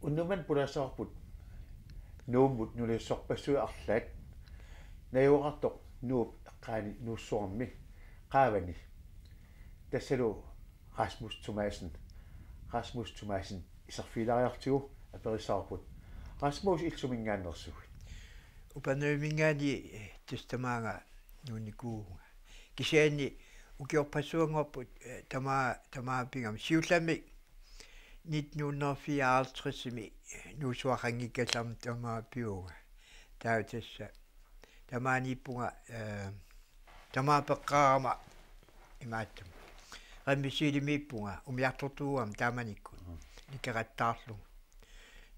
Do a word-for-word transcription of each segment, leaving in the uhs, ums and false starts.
Unnumman pulaassavarput Nuummut nunassorpassuit arlaat. Najugaqartoq Nuup eqqaani Nuussuarmi qaavani. Tassalu Rasmus Thomassen. Rasmus Thomassen iserfigilaariartigu aperissavarput: Rasmus, illit suminngaanneersuit? Upernavimminngaanniit, eh, tassa tamaanga nuunnikuuvunga. Kisianni ukiorpassuanngorput, eh, tamaa-, tamaanga pigami. Siullermik nitten hundrede fireoghalvtredsimi Nuussuaqanngikkallarmat tamaanga pivunga. Taava tassa tamaaniippunga, eh, tamaanga peqqaarama imaattumik. Remisiilimiippunga umiartortuugama taamanikkut. Mhm. Nikeqattaarlugu.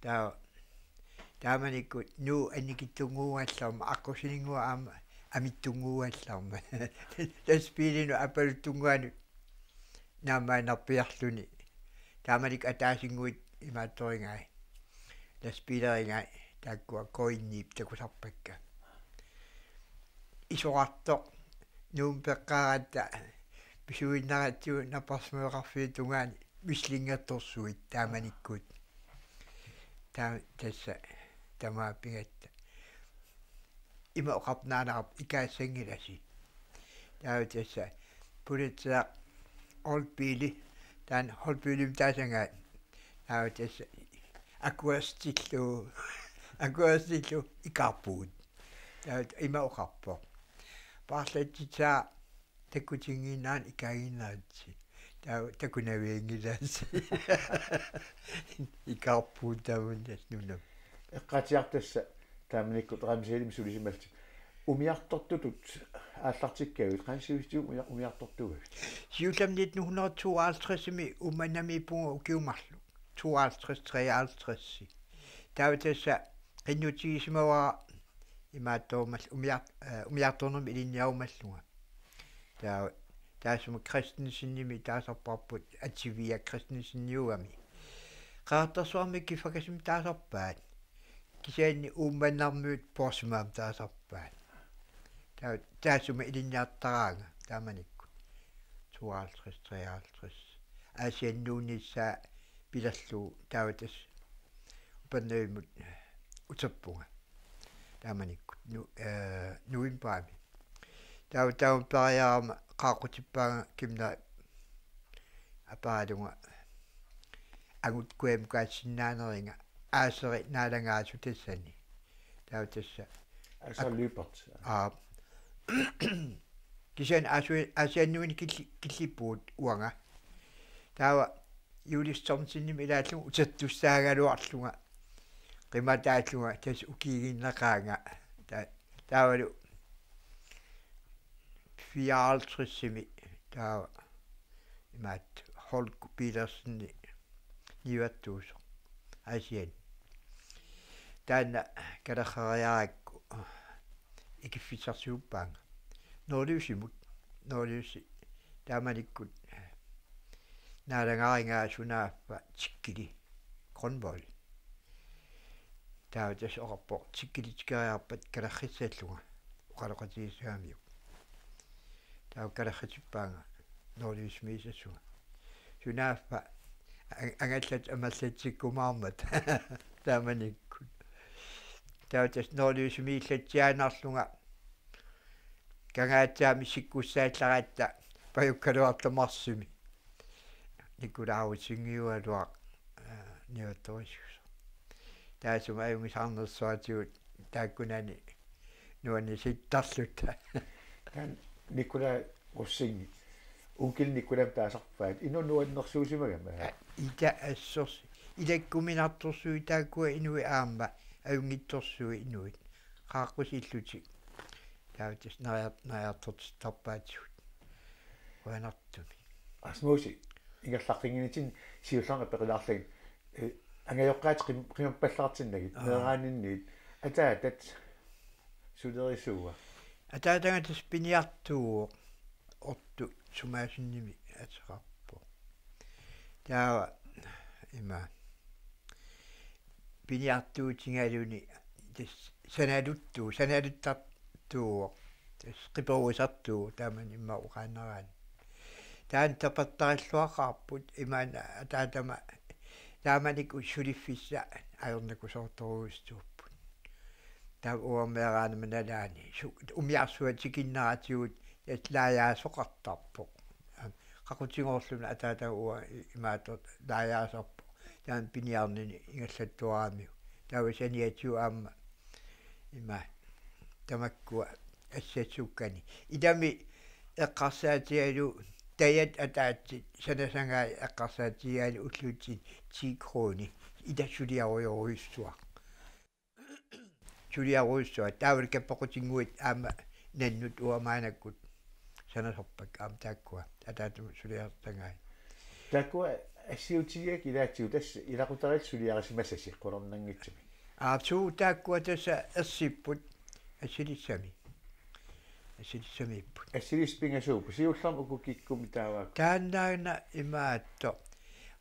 Taava taamanikkut Nuuk annikitsunnguugallarmat, aqqusininngua aamma amitsunnguugallarmat. Lastbiilinut aappalutunnguanut naammaannarpiarluni. Taamanikkut ataasinnguit imaattorigai. Lastbiilerigai taakkua Koiniip takusarpakka. Isorartoq Nuummi peqqaaratta pisuinnaratsigu napparsimmaveqarfiup tungaani misilinngertorsuit taamanikkut. Taa-, tassa tamaanga pigatta. Ima oqarpoq naanaqarpoq: Ikaassanngilasi. Taava tassa Pulitzer Holtbiili, taanna Holtbiilimik taasagaat. Taava tassa akuersatillu, akuersatillu ikaarpugut. Taava ima oqarpoq: Paarlatsitsaa takkutinngiinnaanni ikaaginnartsi. Taava takunavianngilaassi. Ikaarpugut taamani tassa nunami. Eqqaatsiartoq tassa taamanikkut Remisiilimik sulisimallutit. Umiartortutut aallartikkavit, qanoq sivisuumik umia-, umiartortugavit? Siullermik nitten hundrede tooghalvtredsimi Uummannamiippunga ukiut marluk. Tooghalvtreds, treoghalvtreds. Taava tassa qinnutigisimavara imaattorumal-, umiar-, eh, umiartornermik ilinniarumallunga. Taava taassuma Christensenimik taasarparput, Ativia Christenseniugami. Qeqertarsuarmi Kiffakasimik taasarpaat. Kisianni Uummannarmiut Porsimaamik taasarpaat. Taava taassuma ilinniartaraanga taamanikkut. Tooghalvtreds, treoghalvtreds. Aasianni nuunnissaa pilerlugu taava tassa Upernavimmut uterpunga. Taamanikkut nu-, eh, novembarimi. Taava taama periarama qaaqqutippaanga Kimnerip apaaralunga angut kujammukaatsisinnaaneriga aaseri naalagaasut tassani. Taava tassa Aaseri ak-, Lyberth. Aa. Kisianni Aasi-, Aasianni nuuni killi-, killippugut uanga. Taava Julius Thomsenimik ilaallunga utertussaagaluarlunga. Qimataallunga tassa ukiiginnaqaanga. Ta-, taavalu fireoghalvtredsimi taava imaattoq Holger Petersen niuertuusoq Aasianni. Taanna kalerreriarakku ikiffissarsiuppaanga. Norløsimut, Norløsi taamanikkut naalagarigaa sunaaffa Tjekkili Grønvold. Taava tassa oqarpoq: Tjekkili tikeriarpat kalerrissallunga oqaloqatigissagamiuk. Taava kalerritippaanga Norløsimiisassunga. Sunaaffa a-, angallat amerlatsikkumaarmata taamanikkut. Taava tassa Norløsimiillatsiaannarlunga Kangaatsiami sikkussaallaratta pajukkaluartoq marsimi. Nikolaj Rosingip ualuaq, eh, niuertorujussuusoq. Taassuma ajunngisaarnersuatigut taakkunani nuannisittarluta. Taanna Nikolaj Rosing, onkel Nikolajimik taasarpaat, inuup nuannersuusimagami. Aa, ita assorsi. Ilakkuminartorsuit taakkua inuit aamma, ajunngitsorsuit inuit. Qaaqqusillutik. Taava tassa neriar-, neriartortittarpaatigut. Qujanartumik. Rasmusi, ingerlaqqinnginnitsinnit siullermik apeqqilaarlugit, eh, angajoqqaat qim-, qimappallaartinnagit, aa, meeraaninniit, ataatat sulerisuua? Ataataga tassa piniartuuvoq, Otto Thomassenimik ateqarpoq. Taava ima piniartuutigaluni tassa sanaluttuuvoq, sanaluttartuuvoq, tassa qiperusartuuvoq taamani immaqa oqaannaraanni. Taanna tapertarilluaqaarput, imaanna ataatama Taamanikkut suliffissat ajornakusoortorujussuupput. Taava uanga meeraanama nalaani su-, umiarsuaq tikinneratigut tassa laajaasoqartarpoq. Qaqutigoorluni ataatama uanga i-, imaattoq laajaasarpoq. Taanna piniarnini ingerlattuaramiuk. Taava saniatigut aamma ima tamakkua assassukkani. Ilami eqqarsaatigalugu tajat ataatsit sanasangai eqqarsaatigigaanni ullutsinni ti kroner. Ila suliarujorujussuaq. Suliarujussuaq. Taavalu kappaqutinnguit aamma nannut uanga maannakkut sanasarpakka aamma taakkua. Ataatama suliarsangai. Taakkua assiutigigakkit ilaatigut tassa ilaqutariit suliarisimasasi qularnanngitsumik. Aa, suu taakkua tassa ersipput assilissami. Assilissamiipput. Assilissat pingasuupput. Siullermik uku kikkummik taavaakku? Taannaana imaattoq.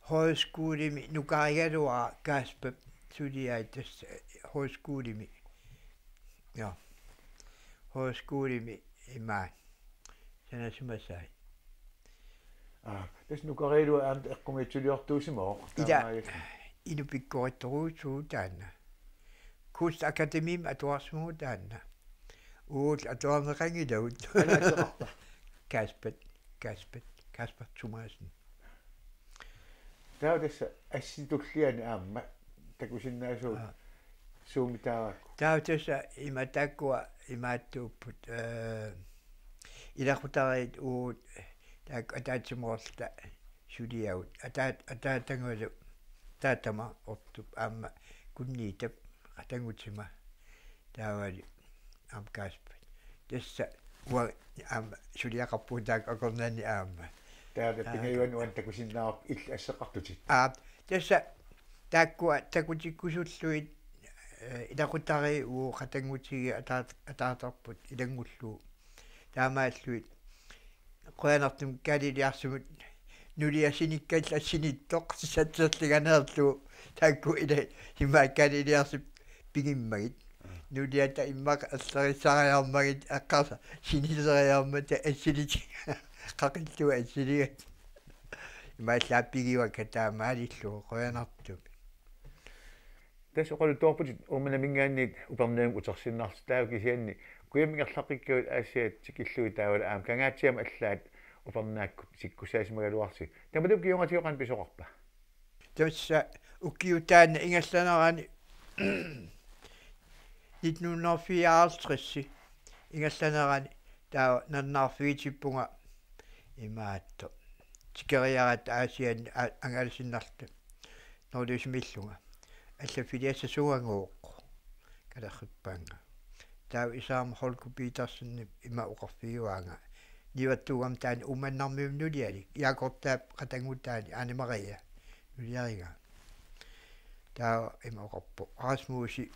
Højskolemi nukarigaluara Kaspap suliai tassa højskolemi. Ja. Højskolemi imaat. Sanasimasai. Aa, tassa nukarigalugu aamma eqqumiitsuliortuusimavoq. Ila taamaalilluni. Inuppassuit pikkorittorujussuuvoq taanna. Kunstakademimi atuarsimavugut taanna. Uagut atuarneqanngilagut. Aana ateqarpa? Kaspat, Kaspat, Kaspat Thomassen. Taava tassa assitulliani aamma takusinnaasugut. Aa. Suumi taavaakku? Taava tassa ima taakkua imaattuupput, ee, ilaqutariit uagut taakku ataatsimoorluta suliagut. Ataat-, ataatangalu taatama Ortup aamma Kunniitap qatanngutima taavalu aamma Kaspat. Tassa uanga aamma suliaqarpugut taakku akornanni aamma. Taava aa, pingajuanni uani takusinnaavarput illit asseqartutit. Aa, tassa taakkua takutikkusullugit, ee, ilaqutariit uagut qatanngutigiit ataat-, ataatarput ilanngullugu. Taamaallugit qujanartumik Galilearsimut nuliat sinikkallit sinittoq satserliganeerlugu taakku ila ima Galilearsip pigimmagit. Nuliata immaqa allerissariarmagit eqqarsa siniseriarmata assilitik qaqillugu assiligakkit. Imaallaat pigivakka taamaalillugu qujanartumik. Tassa oqaluttuarputit Uummannaminngaanniit Upernavimmi utersinnaalerlutit taava kisianni kujammut ingerlaqqikkavit Aasiaat tikillugit taavalu aamma Kangaatsiami allaat Upernaakkut tikkussaasimagaluarlutit. Tamatuma kingornatigut qanoq pisoqarpa? Tassa ukiup taanna ingerlanerani nitten hundrede og fireoghalvtreds ingerlanerani taava nalunaarfigitippunga imaattoq. Tikeriaratta Aasianni a-, angalasinnarluta Nordisimillunga. Allaffiliassasuugagooq kalerrippaannga. Taava isaama Holger Petersenip ima oqarfigaanga. Niuertuugami taanna Uummannarmiut nulialik. Qaqortup qatanngutaani Anne Marie nuliarigaa. Taava ima oqarpoq Rasmusi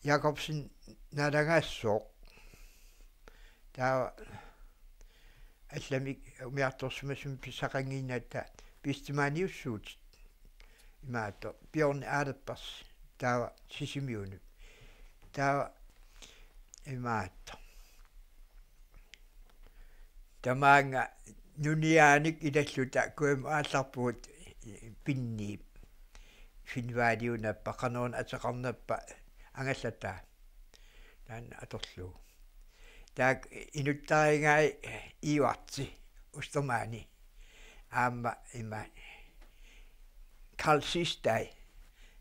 Jakobsen naalagaassooq. Taava allamik umiartorsimasumik pissaqannginnatta pisitimaaniussuutit. Imaattoq Bjørn Aalerpers taava Sisimiunut. Taava imaattoq. Tamaanga nuniaanik ilalluta kujammut aallarpugut pinniip. Finvaaliunappa, qanoruna ateqarnerpa angallataa. Taanna atorlugu. Taakku inuttarigai Ivarti Ostermanni. Aamma ima Karl Sistai.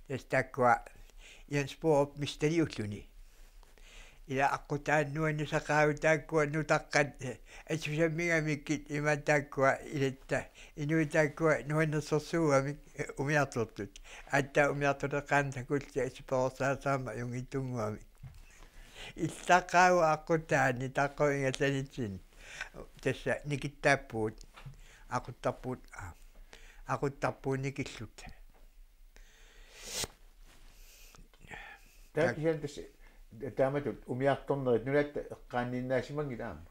Tassa taakkua Jens Borup mistaliulluni. Ila aqqutaani nuannisaqaavut taakkua nutaqqat, eh, assusammigamikkit ima taakkua ilatta. Inuit taakkua nuannersorsuugamik, eh, umiartortut. Aatsaat umiartoqaannaq takullutik assuperorsaasarmata ajunngitsunnguamik. Illaqaavoq aqqutaani taqqavinga sanitsin. Tassa nikittaappugut. Aquttarpugut, aa. Aquttarpugut nikilluta. Taava taak- kisianni tassa taamatut umiartornerit nunat eqqaanniinnaasimanngilaat aamma.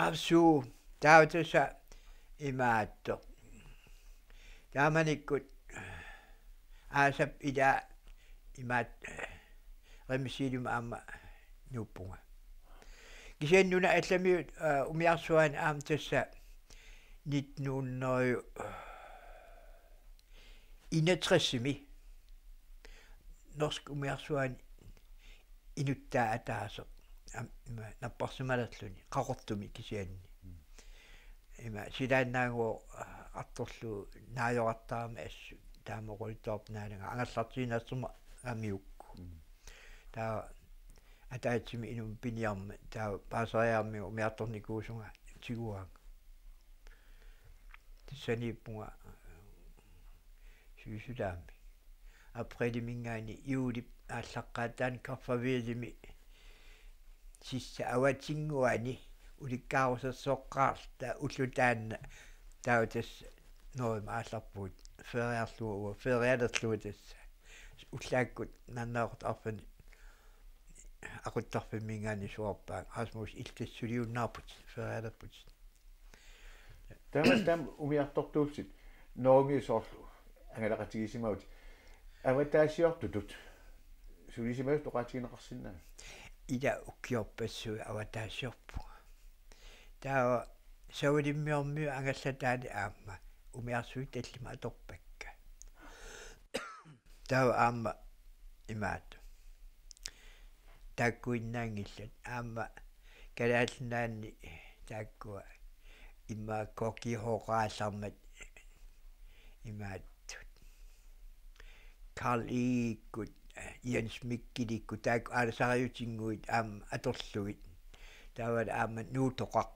Aap suu, taava tassa imaattoq. Taamanikkut aasap ila imaat Remisiilum aamma nuuppunga. Kisianni nunat allamiut, aa, umiarsuaani aamma tassa nitten hundrede og enogtresimi norsk umiarsuani inuttaa ataaseq, am-, ima, napparsimalerluni, Qaqortumi kisianni. Ima silaannaagooq artorlugu naajorartarami assut, taama oqaluttuarput naalaga angerlartiinnarsimagamiuk. Mm. Taava ataatsimi inummut piniarmat, taava paaseriaramiuk umiartornikuusunga tiguaanga. Tassaniippunga suisulaami. Aprilimiingaanniit juulip aallaqqaataani Kaffaviilimi sissa avatinnguani ulikkaarusersoqqaarluta ulloq taanna, taava tassa Norgemi aallarpugut, feriarlugu, ferialerlugu tassa. Ullaakkut Naleqqutaq arfineq aquttarfimmiingaanniit suaarpaanga: Rasmus, illit suliunnaarputit, ferialerputit. Taama, taama umiartortuullutit Norgemi soorlu angalaqatigisimavatit. Avataasiortutut sulisimasut oqaatigineqarsinnaavit? Ila ukiorpassuit avataasiorpunga. Taava Savalimmiormiut angallataaneq aamma umiarsuit tallimat atorpakka. Taava aamma imaattoq taakkuinnaanngillat, aamma Kalaallit Nunaanni taakkua, immaqa K G H-aallarmat imaattut, Carl Egedekut, Jens Mikkelikkut, taakku aalasariutinnguit aamma atorlugit. Taava aamma Nuutoqaq,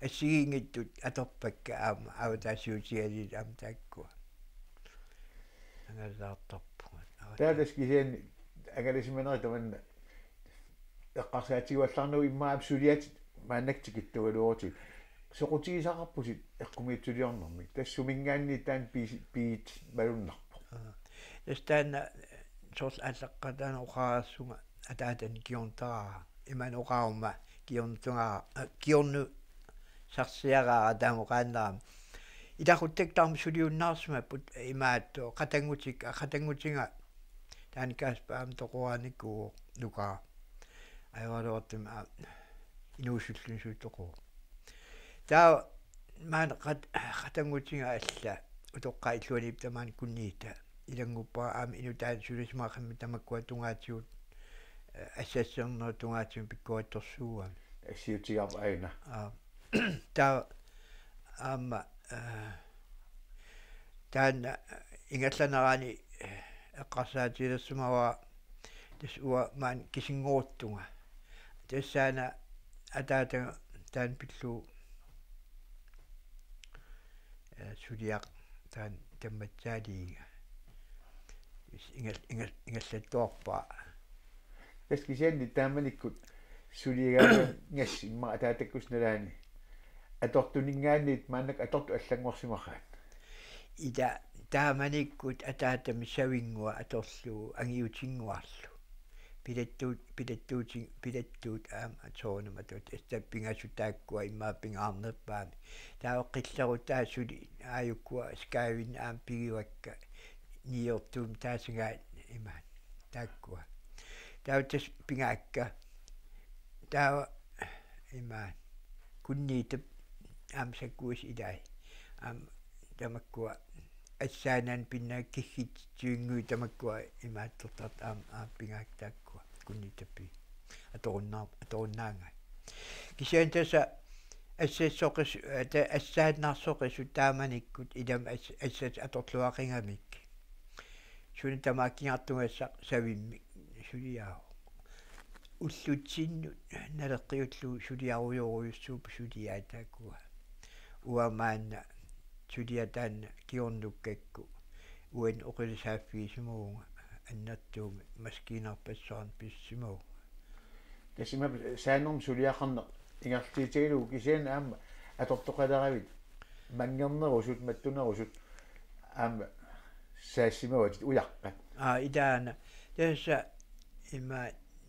assigiinngitsut atorpakka aamma avataasiutigalugit aamma taakkua. Angalaartarpunga. Taava tassa kisianni angalasimanerit tamanna eqqarsaatigiuallaarnagu, immaqa aamma suliatit maannakkut tikittugaluarutigit. Soqutigisaqarputit eqqumiitsuliornermik? Tassa suminngaanniit taanna piisi-, piit malunnarpoq. Aa. Tassa taanna soorlu aallaqqaataani oqarassuunga ataatani kingornutaa. Imaanngilaq oqaruma kingornutaa, aa, kingornusarsiaraara taama oqaannarama. Ilaquttakka taama suliunnaarsimapput, imaattoq qatanngutik-, qatanngutiga taanna Kasper aamma toqoraanikuuvoq, nukaa. Ajoraluartumik, aa, inuusulluni suut toqovoq. Taava maani qat-, qatanngutiga alla utoqqaat illuaniipput tamaani Kunniita. Ilannguppara aamma inuk taanna sulisimaqimmat tamakkua tungaatigut, eh, assassernerup tungaatigut pikkorittorsuugami. Assiutigaarput aana. Aa. Taava aamma, eh, taanna ingerlanerani, eh, eqqarsaatigilersimavara tassa uanga maani kisinngortunga. Tassaana ataataga taanna pillugu, eh, suliaq taanna tammatsaaliiga. Ingal-, ingal-, ingerlattuarpara. Tassa kisianni taamanikkut suliagassi immaqa ataatakkussi nalaani atortuninngaanniit maannakkut atortut allanngorsimaqaat. Ila taamanikkut ataatami savinngua atorlugu angiutinnguarlu. Pilattuut, pilattuutin-, pilattuut aamma soorunami atuut, tassa pingasut taakkua immaqa pingaarnerpaamik. Taava qillerutaa suli aajukkua Skaveni aamma pigivakka niortuum taasagaat imaat taakkua. Taava tassa pigaakka. Taava imaat Kunniitap aamma sakkuisi ilai. Aamma tamakkua assaanani pinna kikkitsuinnguit tamakkua imaattortartut aamma, aamma pigaakka taakkua Kunniitappiit. Atorunnaar-, atorunnaagaat. Kisianni tassa assassoqis-, eh, ta-, assaannarsoqisut taamanikkut ilami as-, assat atorluaqigamik. Suna tamaat kigartugassaq savimmik suliaavoq. Ullutsinnut naleqqiullugu suliarujorujussuupput suliaat taakkua. Uanga maanna suliaq taanna kingornukkakku uani oqilissaaffigisimavunga annertuumik maskiinarpassuarnik pissimavunga. Tassa imaappoq saanermik suliaqarneq ingerlatigigalugu kisianni aamma atortoqaleravit manngernerusut, mattunerusut aamma saassimavatit ujaqqat. Aa, ilaana. Tassa ima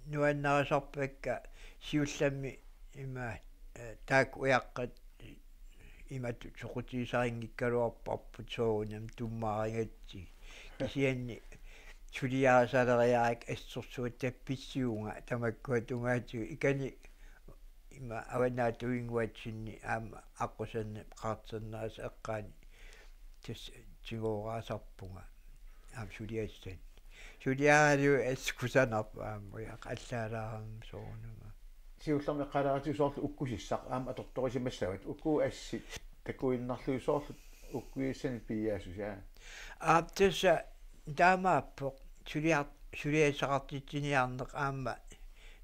nuannarisarpakka siullermik ima, eh, taakku ujaqqat imatut soqutigisarinngikkaluarparput soorunami tummaarigatsigit. Kisianni suliarisaleriarakku assorsuaq tappissivunga tamakkua tungaatigut, ikani ima avannaata uinnguatsinni aamma aqquserneq qaarternerisa eqqaani. Tassa tigooraasarpunga aamma suliassani. Suliaraluit assut kusanarput aamma ujaq allaalaarami soorunami. Siullermik eqqaalaartigu soorlu ukkusissaq aamma atortorisimassavat, uku assit takuinnarlugit soorlu ukkusissanik piiaasusi, aa? Aap, tassa taamaappoq suliar-, suliassaqartitsiniarneq aamma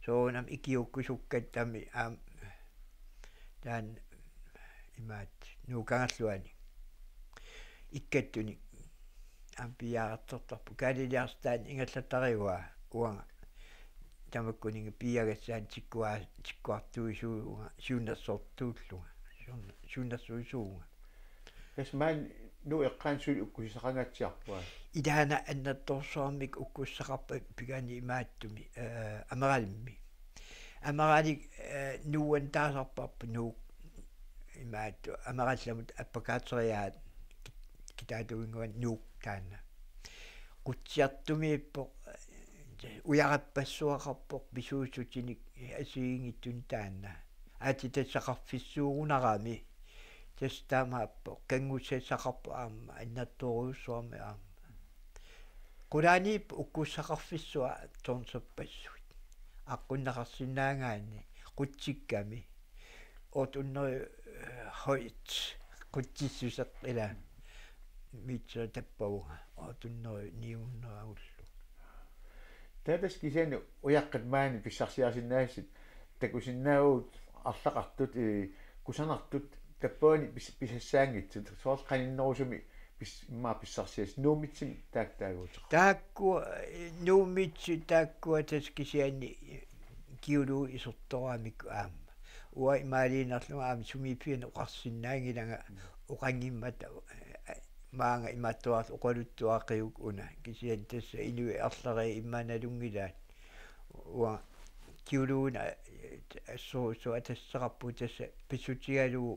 soorunami ikiuukkusukkattami aamma taanna imaattoq Nuup Kangerluani ikkattunik aamma piiaartortarpoq. Kaaliliarsutaa ingerlattaruaa uanga tamakkuninnga piiagassaanik tikkua-, tikkuartuisuuvunga siunnersortuullunga. Siunner-, siunnersuisuuvunga. Tassa maani Nuup eqqaani suli ukkusissaqangaatsiarput, aa? Ilaana annertoorsuarmik ukkusissaqarpat pigaani imaattumik, eh, Ameralimmi. Ameralik, eh, nuuanut taasarparput Nuuk imaattoq Amerallamut appakaateriaat ki-, kitaatuinnguani Nuuk taanna. Qutsiartumiippoq, eh, ujarappassuaqarpoq pisuussutinik assigiinngitsunik taanna. Aatsitassaqarfissuugunarami. Tassa taamaappoq kanngusassaqarpoq aamma annertoorujussuarmik aamma. Qulaaniippoq ukkusissaqarfissua tonserpassuit. Aqqunneqarsinnaagaanni qutsikkami. Otte hundrede, eh, højt qutsissuseq ila meter tappavunga. Otte hundrede, ni hundrede ullu. Taava tassa kisianni ujaqqat maani pissarsiarisinnaasut takusinnaavugut arlaqartut, eh, kusanartut tappavani pis-, pisassaanngitsut, soorlu qaninnerusumik pis-, immaqa pissarsiassat Nuummitsinnut taakku taaguuteqarput. Taakku, eh, Nuummitsinnut taakkua tassa kisianni kiuluup isertoramikku aamma. Uanga imaaliinnarlunga aamma sumiiffianut oqarsinnaanngilanga oqanngimmata, eh, maanga imaattuarlu oqaluttuaqiuk una. Kisianni tassa inuit arlallit immaqa nalunngilaat. Uanga kiuluunik, eh, assorujussuaq atassaqarpugut tassa pissutigalugu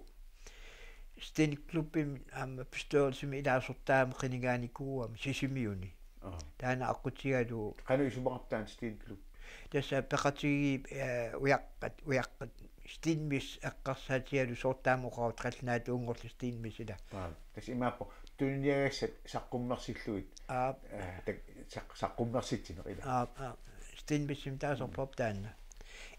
Stenklubbimi aamma bestyrelsimi ilaasortaamik qinigaanikuugama Sisimiuni. Aa. Taanna aqqutigalugu. Qanoq isumaqarpa taanna Stenklub? Tassa peqatigiit, eh, ujaqqat, ujaqqat Stenmisse eqqarsaatigalugu soorlu taama oqarutta qallunaatuunngorlugu Stenmisse ila. Aa, tassa imaappoq tuniniagassat saqqummersillugit. Aap. Eh, tak-, saq-, saqqummersitsineq ila. Aap, aap. Stenmissimi taasarparput taanna.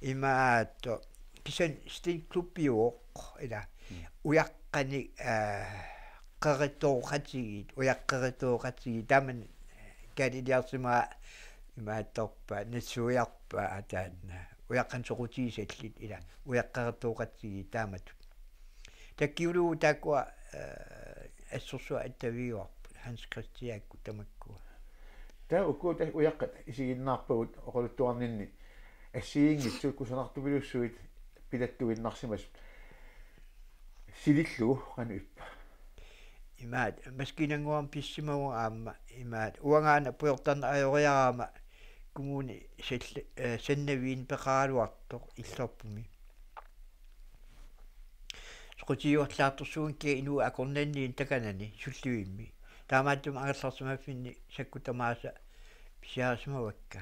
Imaattoq kisianni Stenklubbiuvoq ila. Mm. Ujaqqanik, eh, qeritooqatigiit, ujaqqeritooqatigiit, taamani kaaliliarsimaga imaattorpa, nassuiarpa taanna. Ujaqqanik soqutigisallit ila, ujaqqeritooqatigiit taamatut. Taava kiuluup taakkua, eh, assorsuaq attavigivarput, Hans Christiakkut tamakkua. Taava uku tassa ujaqqat isiginnaarpagut oqaluttuarninni assigiinngitsut kusanartupilussuit pilattuinnarsimasut. Silillugu qanoq ippa? Imaat, maskiinannguamik pissimavunga aamma, imaat, uangaana pujortarneq ajoriarama kommuni sall-, eh, sannaviinik peqaraluartoq Illorpumi. Soqutigiuallaartorsuunngikkiga inuit akornanniinik takanani sullivimmi. Taamaattumik angerlarsimaffinni sakkut tamaasa pisiarisimavakka.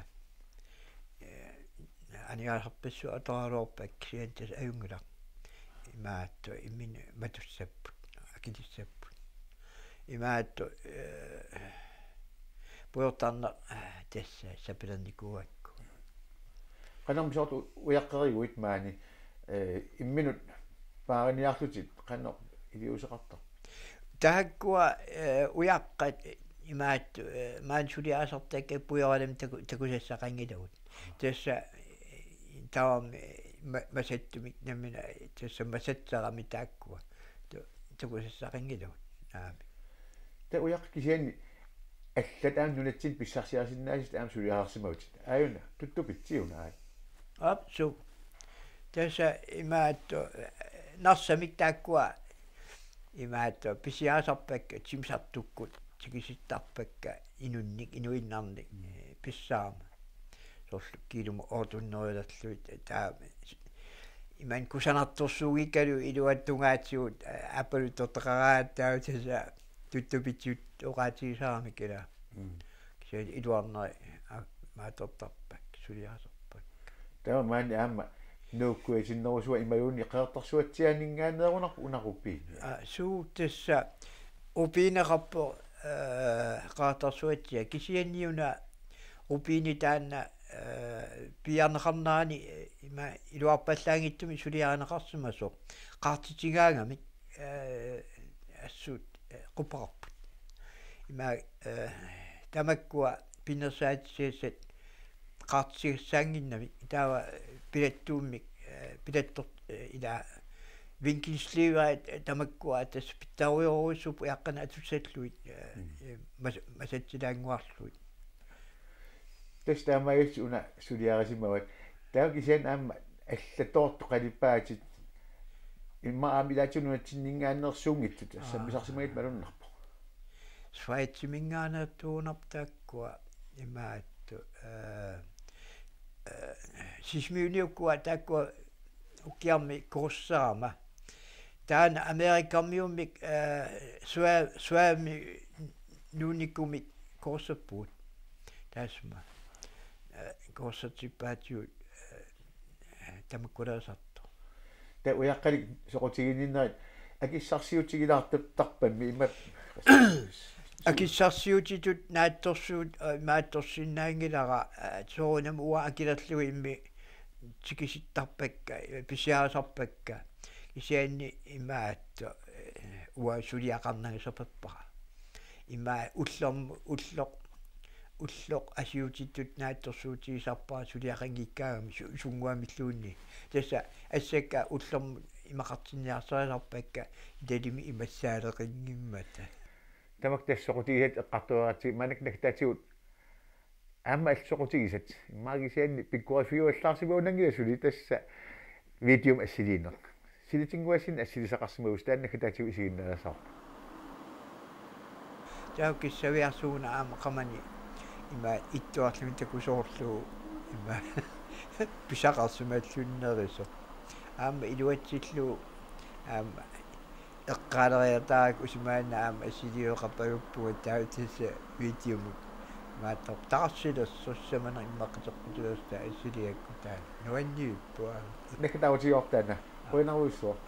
Eh, aningaasarpassuit atoraluarpakka kisianni tassa ajunngilaq. Imaattoq imminut matussapput, akilissapput. Imaattoq, eh, pujortarneq, eh, tassa sapilernikuugakku. Qanormi soorlu ujaqqeriguit maani, eh, imminut paariniarlutit qanoq iliuuseqartarpa? Taakkua, eh, ujaqqat imaattoq, eh, maani suliarisartakkat pujoralamik taku-, takusassaqanngilagut. Tassa, eh, tamarmik, eh, ma-, masattumik nammineq, eh, tassa masatsaramik taakkua. Tu-, takusassaqanngilagut. Aamma. Taava ujaqqat kisianni allat aamma nunatsinni pissarsiarisinnaasut aamma suliarisimavutit. Aajuna, Tuttupitsi una, aaj? Aap, suu. Tassa imaattoq, eh, Narsamik taakkua imaattoq pisiarisarpakka timmisartukkut tikisittarpakka inunnik, inuinnarnik, eh, pissaarama. Soorlu kiilumut otte hundrede-lerlugit, taava imannak kusanartorsuunngikkaluit iluatungaatigut, eh, aappaluttortaqaraat taava tassa Tuttupitsitut oqaatigisaramik ila. Mm. Kisianni iluarneri, a-, maattortarpakka, suliarisarpakka. Taava maani aamma Nuukkujatinnerusuat imaluunniit Qeqertarsuatsiaaninngaanneerunarpoq una rubini. Aa, suu, tassa rubineqarpoq eh, qaartarsuatsiaq kisianni una rubini taanna, eh, piiarneqarnerani, eh, ima iluarpallaanngitsumik suliarineqarsimasoq qaartitigaangamik, eh, assut, eh, qupperarput. Ima, eh, tamakkua pinnersaatisassat qaartitigassaannginnamik taava pilattuummik, eh, pilattor-, eh, ila Winkelslevi, eh, tamakkua tassa pitsarujoorujussuupput ujaqqanik atussallugit, eh, Mm. eh, mas-, masatsilaannguarlugit. Tassa taamaaginnarlugu una suliarisimavat. Taava kisianni aamma allatoortut qalipaatitit. Immaqa aamma ilaatigut nunatsinninngaanneersuunngitsut, Aa. sammisarsimagit malunnarpoq. Schweiziminngaanneersuugunarpoq taakkua imaattoq, eh, eh, Sisimiuniukkua taakkua ukiarmi kursusserama. Taanna Amerikarmiummik, eh, Swa-, Swami nuunnikumik kursusserpugut. Taassuma, eh, kursussertippaatigut, eh, tamakkulersartoq. Taava ujaqqanik soqutiginninnerit akissarsiutigilaartarpammi ima. Akissarsiutitut naatsorsuut, eh, naatsorsinnaanngilara, eh, soorunami uanga akilerlugu immi tikisittarpakka, eh, pisiarisarpakka. Kisianni imaattoq, eh, uanga suliaqarnagu sapappara. Ima ullorm-, ulloq, ulloq asiutitut naatsorsuutigisarpara suliaqanngikkaangami su-, sunnguamilluunniit. Tassa assakka ullormut imaqartinniarsarisarpakka italimi imassaaleqanngimmata. Tamakku tassa soqutigisat eqqartueratsigit maannakkut naggataatigut aamma allat soqutigisat. Immaqa kisianni pikkoriffigivallaarsimagunanngilaq suli tassa videomik assiliineq. Silitinnguassinnik assilisaqarsimagussi taanna naggataatigut isiginnaagassavara. Taava kissaviarsuuna aamma qamani ima ittuarluni takusoorlugu ima pisaqarsimallunnerusoq. Aamma iluatsillugu aamma eqqaaleriatarakku usimaanna aamma assiliueqarpaluppunga taava tassa videomut. Maattor taarsilersoq sisamanermik immaqa qiteqqutilersoq assiliakku taanna. Nuanniippoq aamma. Naggataatigiortaana. Qujanarujussuaq.